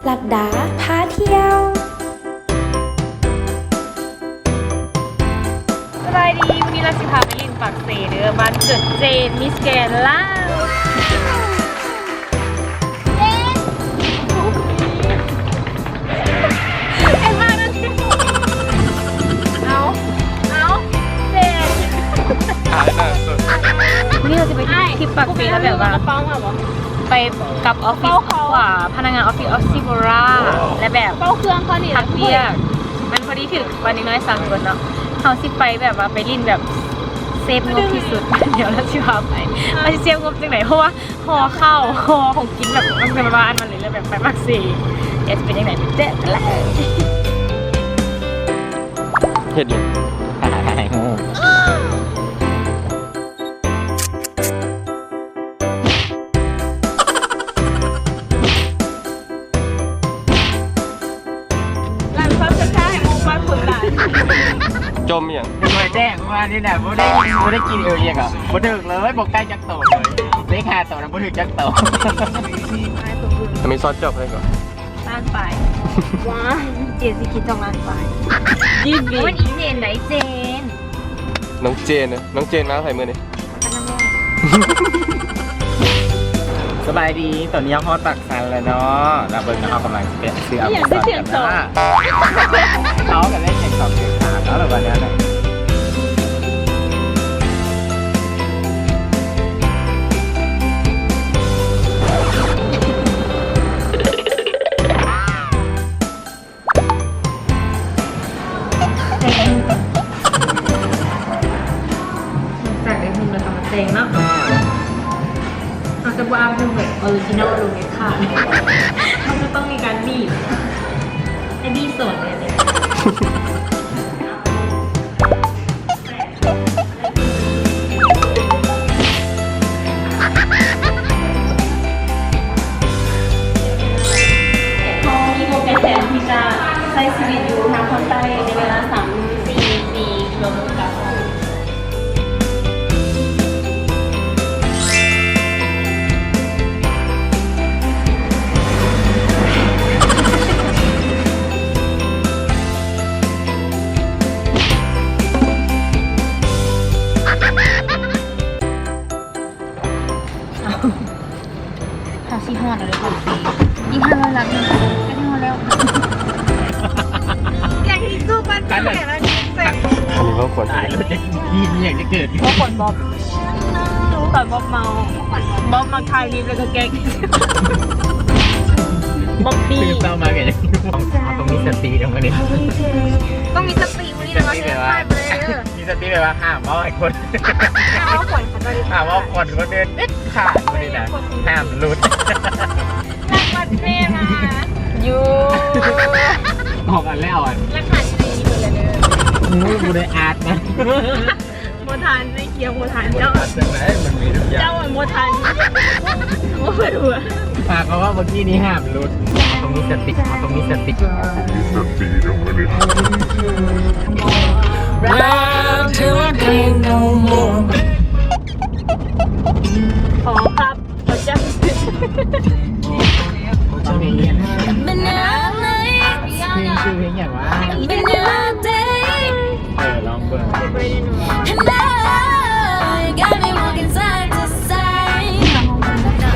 ລັດດາພາທ່ຽວ. ສະບາຍດີ, ມື້ນີ້ລາວຊິພາໄປຫຼິ້ນປາກເຊເດີ້, ບ້ານເກີດເຈນ ມິສແກຣນລາວ. ເຈນ ເຫັນມານັ້ນ ເອົາ ເອົາ ເຈນ ມື້ນີ້ລາວຊິໄປທຣິບປາກເຊ ແລ້ວແບບວ່າ ໄປກັບອອບຟິດ ພະນັກງານອອບຟິດ ອອບຊິໂບຣາ ແລະແບບເວົ້າເຄື່ອງເຂົານີ້ ພັກວຽກ ມັນພໍດີຖືກ ວ່າເດັກນ້ອຍສາມຄົນເນາະ ເຮົາຊິໄປແບບວ່າໄປຫຼິ້ນແບບເຊບງົບທີ່ສຸດ. ດຽວລາວຊິພາໄປ ວ່າຊິເຊບງົບຈັ່ງໃດ ເພາະວ່າຫໍ່ເຂົ້າ ຫໍ່ຂອງກິນແບບ ມັນເປັນວ່າອັນມັນເລີຍ ແບບໄປປາກເຊ ເອີ ຊິເປັນຈັ່ງໃດ ໄປເຈີກັນເລີຍ. ເຮັດຫຍັງ? ຫຼັງຄວາມສັດທາໃຫ້ໝູ່ປາກຄົນຫຼາຍ ຈົ່ມອີ່ຫຍັງ? ສວຍແຈ້ງວ່ານີ້ແຫຼະ ບໍ່ໄດ້ ບໍ່ໄດ້ກິນເອີ່ຫຍັງ ບໍ່ຖືກເລີຍ ບໍ່ໃກ້ຈັກໂຕເລີຍ ເລກຫ້າໂຕນະ ບໍ່ຖືກຈັກໂຕ. ອາເມຊອນຈອບເທົ່າໃດກ່ອນ? ລ້ານປາຍ. ວ້າ ເຈນຊິຄິດສອງລ້ານປາຍ. ໂອ້ຍ ອີເຈນໃດເຈນ ນ້ອງເຈນນະ ນ້ອງເຈນມາໃຜມື້ນີ້? ສະບາຍດີ ຕອນນີ້ເຮົາຮອດປາກຊັນແລ້ວເນາະ ລາວເບິ່ງເຮົາກຳລັງຊິໄປຊື້ອາຫານກ່ອນນະ ເຮົາກະໄດ້ສຽງສອງສຽງສາມເນາະ ແບບວ່າແນວນັ້ນ. ຈາກໄດ້ຮຸ່ມແລ້ວກະມາແຕ່ງເນາະ ເຮົາຈະບໍ່ອາບຮຸ່ມແບບອໍຣິຈິນອລລົງເດັດຂາດ ມັນຈະຕ້ອງມີການບີບ ໃຫ້ບີບສອນແດ່. ເຮົາມີໂປຣແກຣມແຜນທີ່ຈະໃຊ້ຊີວິດຢູ່ທາງພາກໃຕ້ໃນເວລາສາມມື້ ສີ່ມື້ ສີ່ຄືນກັບ ເຮົາຊິຮອດແລ້ວເດ້ ອີກຫ້າຮ້ອຍຫຼັກໜຶ່ງ ໃກ້ຮອດແລ້ວ ແກງທີ່ສູ້ປັນແຕກແລ້ວນີ້ ອັນນີ້ເວົ້າຄວນ ຕາຍແລ້ວ ອີ່ຫຍັງຈະເກີດ ເວົ້າຄວນບອບ ຕອນບອບເມົາ ບອບມັກຖ່າຍຄລິບແລ້ວກະແກ້ງ ບອບປີ້ ຕື່ນເຊົ້າມາກະຍັງ ຕ້ອງມີສະຕິນຳມື້ນີ້ ຕ້ອງມີສະຕິມື້ນີ້ນະ ມີສະຕິແບບວ່າ ຫ້າມເວົ້າໃຫ້ຄົນ ຫ້າມເວົ້າຂວັນຄົນອື່ນ ຫ້າມເວົ້າຂວັນຄົນອື່ນເດັດຂາດມື້ນີ້ນະ ຫ້າມຫຼຸດ ຫຼັກວັດແມ່ມາຢູ່ ອອກອັນແລ້ວອັນ ຫຼັກຖານດີເບິດແລ້ວເດີ ໂອ້ຍ ບໍ່ໄດ້ອາດນະ ບໍ່ທັນ ໄດ້ຂຽວບໍ່ທັນ ເຈົ້າ ບໍ່ທັນຈັ່ງໃດ ມັນມີທຸກຢ່າງ ເຈົ້າບໍ່ທັນ ໂອ້ຍ ຫາກະວ່າເມື່ອກີ້ນີ້ຫ້າມຫຼຸດ ຕ້ອງມີສະຕິ ຕ້ອງມີສະຕິ ມີສະຕິ ຕ້ອງມີສະຕິ ຂໍຄັບ ເຈົ້າ ເພງຊື່ເພງຫຍັງວະ? ເອີ ລອງເບິ່ງ.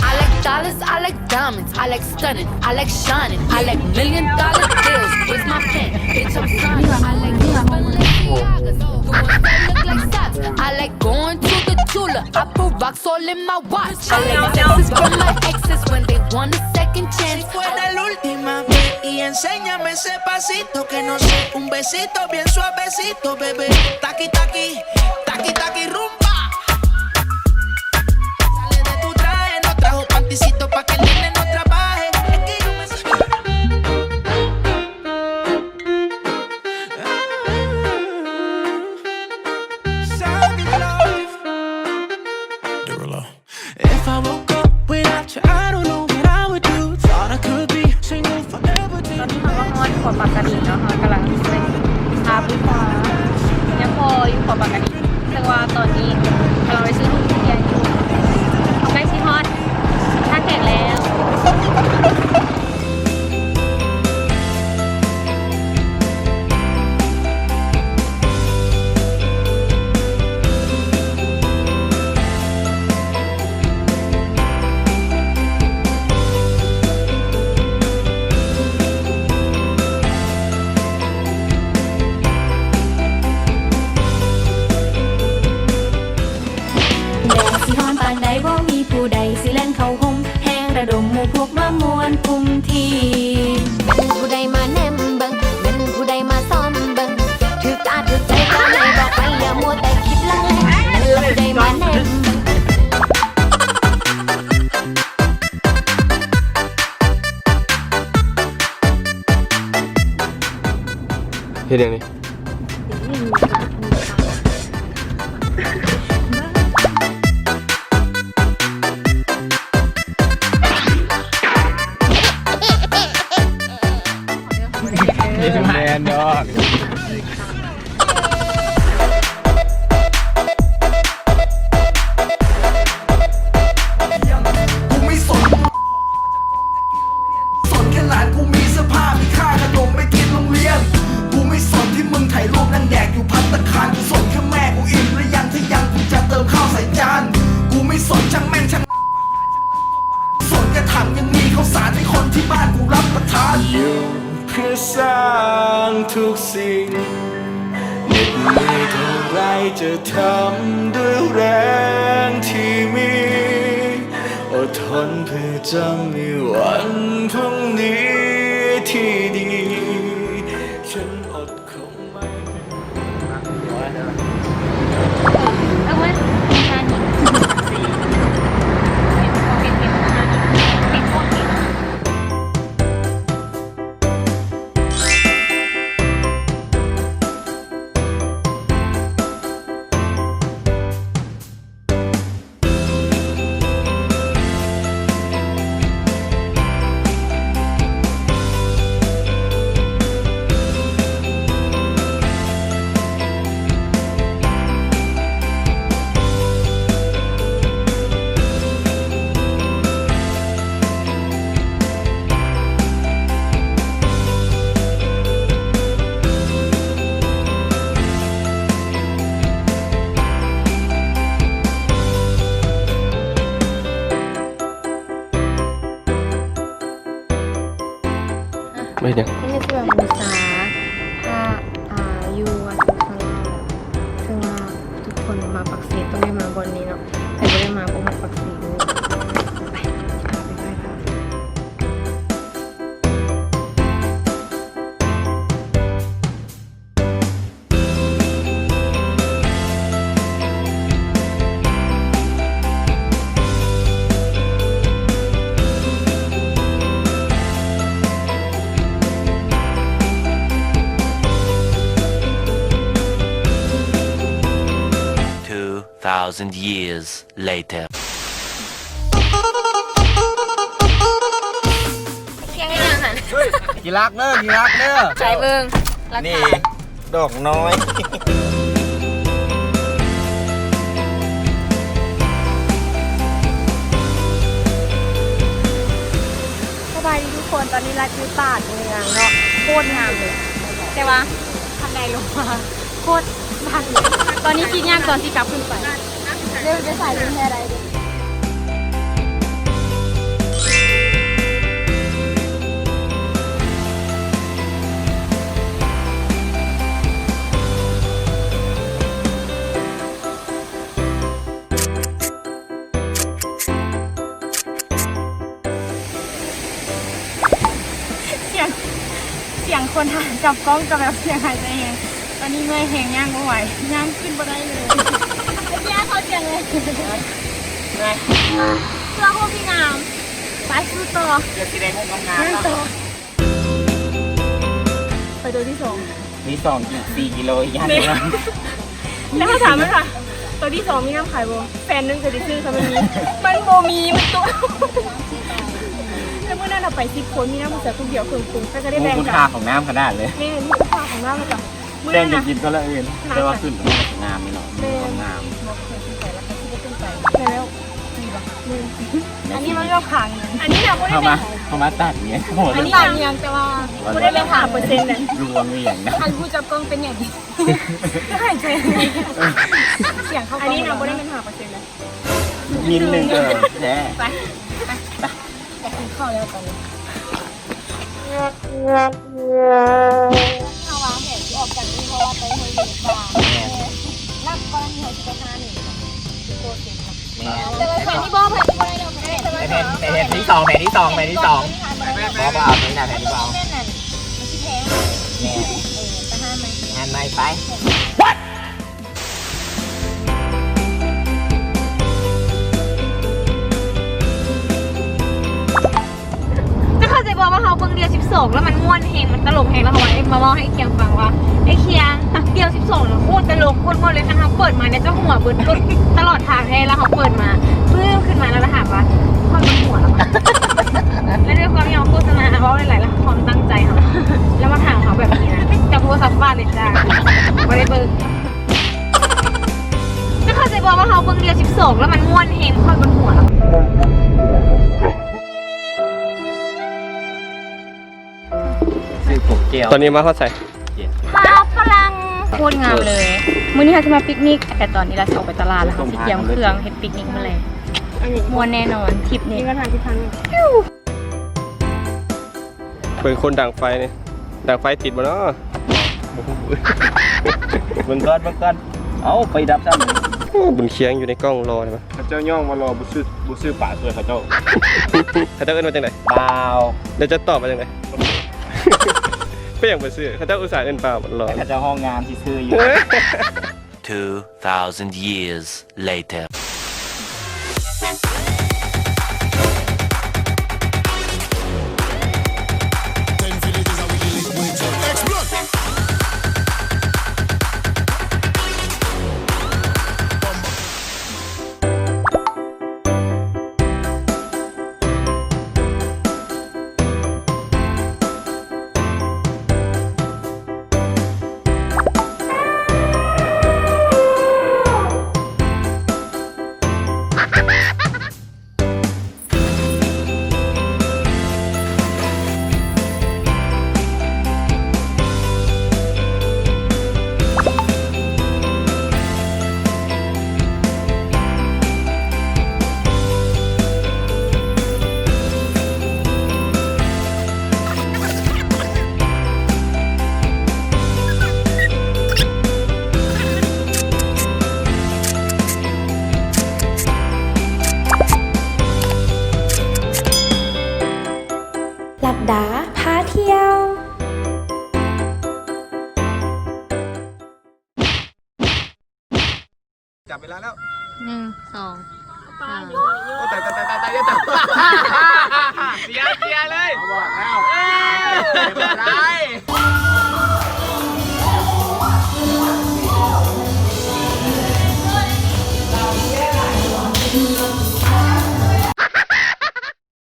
I like dollars, I like diamonds, I like stunning, I like shining, I like million dollar deals. Where's my pen? Bitch, I'm signing. I like Balenciagas, the ones that look like socks. I like going to the Tula. I put rocks all in my watch. I like texts from my exes when they want a second chance. Si fuera la última vez y enséñame ese pasito que no sé, un besito bien suavecito, bebé. Taqui, taqui, taqui, taqui, rumba. Sale de tu traje, no trajo panticito pa' que el nene no trabaje. Es que yo me If I woke up without you, I don't know what I would do. Thought I could be single forever. ຕອນນີ້ເຮົາກະຮອດຂົວປາກກະດິງເນາະ ເຮົາກຳລັງຊິໄປຫາຜູ້ສາວ ຍັງພໍຢູ່ຂົວປາກກະດິງ ເຊິ່ງວ່າຕອນນີ້ກຳລັງໄປຊື້ທຸລຽນຢູ່ ໃກ້ຊິຮອດທ່າແຂກແລ້ວ. ກຸ່ມທີ່ ແມ່ນຜູ້ໃດມາແນມເບິ່ງ ແມ່ນຜູ້ໃດມາຊອມເບິ່ງ ຖືກຕາຖືກໃຈກໍໃຫ້ບອກໄປ ຢ່າມົວແຕ່ຄິດລັງເລ ແມ່ນຜູ້ໃດມາແນມເບິ່ງ. ເຮັດຫຍັງນີ້? ແມ່ນດອກ. ກູບໍ່ສົນ ສົນແຄ່ຫຼານກູມີເສື້ອຜ້າ ມີຄ່າຂະໜົມໄປກິນໂຮງຮຽນ ກູບໍ່ສົນທີ່ມຶງຖ່າຍຮູບນັ່ງແດກຢູ່ພັດຕາຄານ ກູສົນແຄ່ແມ່ກູອີ່ມຫຼືຍັງ ຖ້າຍັງກູຈະເຕີມເຂົ້າໃສ່ຈານ ກູບໍ່ສົນຊ່າງແມ່ງຊ່າງ ສົນກະຖັງຍັງມີເຂົ້າສານໃຫ້ຄົນທີ່ບ້ານກູຮັບປະທານ ຢູ່ເພື່ອສ້າງທຸກສິ່ງ ເໜັດເມື່ອຍເທົ່າໃດຈະທຳດ້ວຍແຮງທີ່ມີ ອົດທົນເພື່ອຈະມີວັນພລຸ່ງນີ້ທີ່ດີ ມາເຮັດຫຍັງ? ເຮັດສວຍບູຊາພະ ອ່າ ຢູ່ວັດອຸສາລາ ເຊິ່ງວ່າທຸກຄົນມາປາກເຊຕ້ອງໄດ້ມາບ່ອນນີ້ເນາະ ໃຜບໍ່ໄດ້ມາບໍ່ຮອດປາກເຊເດີ ໄປ ໄປໄຫວ້ພະ. สองพัน years later. ທີ່ລັກເດີ ທີ່ລັກເດີ ໃສ່ເບິ່ງຫຼັກຖານ ນີ້ ດອກນ້ອຍ. ສະບາຍດີທຸກຄົນ ຕອນນີ້ລັດຢູ່ຕາດເມືອງເນາະ ໂຄດງາມເລີຍ ແຕ່ວ່າຄັນໄດລົງມາ ໂຄດຊັນ ຕອນນີ້ຄິດຍາກຕອນຊິກັບຂຶ້ນໄປ ເດີນໄປສາຍເດີນແທ້ໃດເດີ. ສຽງ ສຽງຄົນຫາຈັບກ້ອງກັບແບບສຽງຫາຍໃຈແຮງ. ຕອນນີ້ເມື່ອຍແຮງ ຍ່າງບໍ່ໄຫວ ຍ່າງຂຶ້ນບໍ່ໄດ້ເລີຍ. ເມື່ອກີ້ເຂົ້າສຽງເລີຍ. ເພື່ອຮູບທີ່ງາມ ໄປສູ້ຕໍ່ ເພື່ອຊິໄດ້ຮູບງາມໆ ຍ່າງຕໍ່. ໄປໂຕທີສອງ ມີສອງອີກສີ່ກິໂລ ອີກຢ່າງໜຶ່ງ. ແລ້ວເຮົາຖາມມັນວ່າ ໂຕທີສອງມີນ້ຳຂາຍບໍ່? ແຟນໜຶ່ງກໍໄດ້ຊື້ ຄັນມັນມີ ມັນບໍ່ມີ ມັນຕົວະ. ແລ້ວມື້ນັ້ນເຮົາໄປສິບຄົນ ມີນ້ຳມາໃສ່ຄົນດຽວເຄິ່ງຖົງ ແລ້ວກໍໄດ້ແບ່ງກັນ. ໂອ້ ຄຸນຄ່າຂອງນ້ຳຂະໜາດເລີຍ. ແມ່ນ ມີຄຸນຄ່າຂອງນ້ຳ ແລ້ວກໍມື້ນັ້ນນະ ແບ່ງກັນກິນຄົນລະອື່ນ ແຕ່ວ່າຂຶ້ນມາງາມນີ້ເນາະ. ແມ່ນ ງາມ ແລ້ວ ອັນນີ້ມັນກໍຜັງ ອັນນີ້ນະບໍ່ໄດ້ ເຂົ້າມາ ເຂົ້າມາຕາກງຽງ ອັນນີ້ຕາກງຽງ ແຕ່ວ່າບໍ່ໄດ້ເປັນຫ້າເປີເຊັນເດ້ ລວງອີ່ຫຍັງນະ ອັນຜູ້ຈັບກ້ອງເປັນຫຍັງ ຫາຍໃຈ ສຽງເຂົ້າ ອັນນີ້ນະບໍ່ໄດ້ເປັນຫ້າເປີເຊັນເດ້ ມິນໜຶ່ງ ເອີ ແທ້ ໄປ ໄປ ໄປ ຢາກກິນເຂົ້າແລ້ວຕອນນີ້. ເຮົາວາງແຜນຊິອອກກັນມື້ ເພາະວ່າໄປຫ້ວຍເວກາ ແມ່ນ ແລ້ວກໍນີ້ເຮົາຊິໄປຫານີ້ ຊິໂກເຊັນເນາະ. ແມ່ນ ແຕ່ວ່າແຜນທີ່ບໍ່ ແຜນທີ່ບໍ່ໄດ້ແລ້ວ ແຕ່ວ່າແຜນ ແຜນທີ່ສອງ ແຜນທີ່ສອງ ແຜນທີ່ສອງ ແຜນທີ່ ບໍ່ ບໍ່ເອົາ ຕົວນີ້ນະ ແພງບໍ່ເອົາ ແມ່ນນັ້ນ ມັນຊິແພງ ແມ່ນ ເອີ ໄປຫາໃໝ່ ຫາໃໝ່ໄປ. ເຈົ້າເຂົ້າໃຈບໍ່ວ່າເຮົາເບິ່ງດຽວສິບສອງ ແລ້ວມັນມ່ວນແຮງ ມັນຕະຫຼົກແຮງ ແລ້ວເຮົາວ່າ ເອີ ມາເວົ້າໃຫ້ໄອ້ຄຽງຟັງວ່າ ໄອ້ຄຽງ ດຽວສິບສອງນະ ໂຄດຕະຫຼົກ ໂຄດມ່ວນເລີຍ ຄັນເຮົາເປີດມາເນຍ ເຈົ້າຫົວເບິດ ລົດຕະຫຼອດທາງແທ້ ແລ້ວເຮົາເປີດມາ ປຶ້ມ ຂຶ້ນມາ ແລ້ວລາວຖາມວ່າ ຂ້ອຍມັນຫົວລະວະ ແລ້ວດ້ວຍຄວາມທີ່ເຮົາໂຄສະນາ ເວົ້າຫຼາຍໆ ແລ້ວເຮົາຄວາມຕັ້ງໃຈເຮົາ ແລ້ວມາຖາມເຮົາແບບນີ້ນະ ຈັບໂທລະສັບຟາດເລີຍຈ້າ ບໍ່ໄດ້ເບິ່ງ. ເຈົ້າເຂົ້າໃຈບໍ່ວ່າເຮົາເບິ່ງດຽວສິບສອງ ແລ້ວມັນມ່ວນແຮງ ຂ້ອຍມັນຫົວລະ ຊື້ຜົມແກ້ວ ຕອນນີ້ມາຮອດໃສ? ຫາຝຣັ່ງ ໂຄດງາມເລີຍ. ມື້ນີ້ເຮົາຊິມາປິກນິກ ແຕ່ຕອນນີ້ລະຊິອອກໄປຕະຫຼາດ ແລ້ວເຮົາຊິກຽມເຄື່ອງເຮັດປິກນິກມື້ແລງ ມ່ວນແນ່ນອນ ທຣິບນີ້. ເບິ່ງຄົນດັງໄຟນີ້ ດັງໄຟຕິດບໍ່ເນາະ? ບໍ່ຮູ້ ເບິ່ງກ່ອນ ເບິ່ງກ່ອນ ເອົ້າ ໄຟດັບຊ້ຳ. ໂອ້ ບຸນຄຽງຢູ່ໃນກ້ອງຫຼໍ່ແທ້ວະ. ເຂົາເຈົ້າຍ້ອງວ່າຫຼໍ່ ບໍ່ຊື້ ບໍ່ຊື້ປາຊ່ວຍເຂົາເຈົ້າ. ເຂົາເຈົ້າເອີ້ນວ່າຈັ່ງໃດ? ບ່າວ. ແລ້ວເຈົ້າຕອບວ່າຈັ່ງໃດ? ເປັນຫຍັງບໍ່ຊື້? ເຂົາເຈົ້າອຸດສ່າເອີ້ນບ່າວຫຼໍ່. ເຂົາເຈົ້າຮ້ອງງາມຊື່ໆຢູ່. Two thousand years later. ລັດດາພາທ່ຽວ. ຈັບເວລາແລ້ວ ໜຶ່ງ ສອງ ສາມ. ໂອ້ ຕາຍ ຕາຍ ຕາຍ ຕາຍ ຕາຍ ເສຍ ເສຍເລີຍ ບອກແລ້ວ ເອີ ບໍ່ໄດ້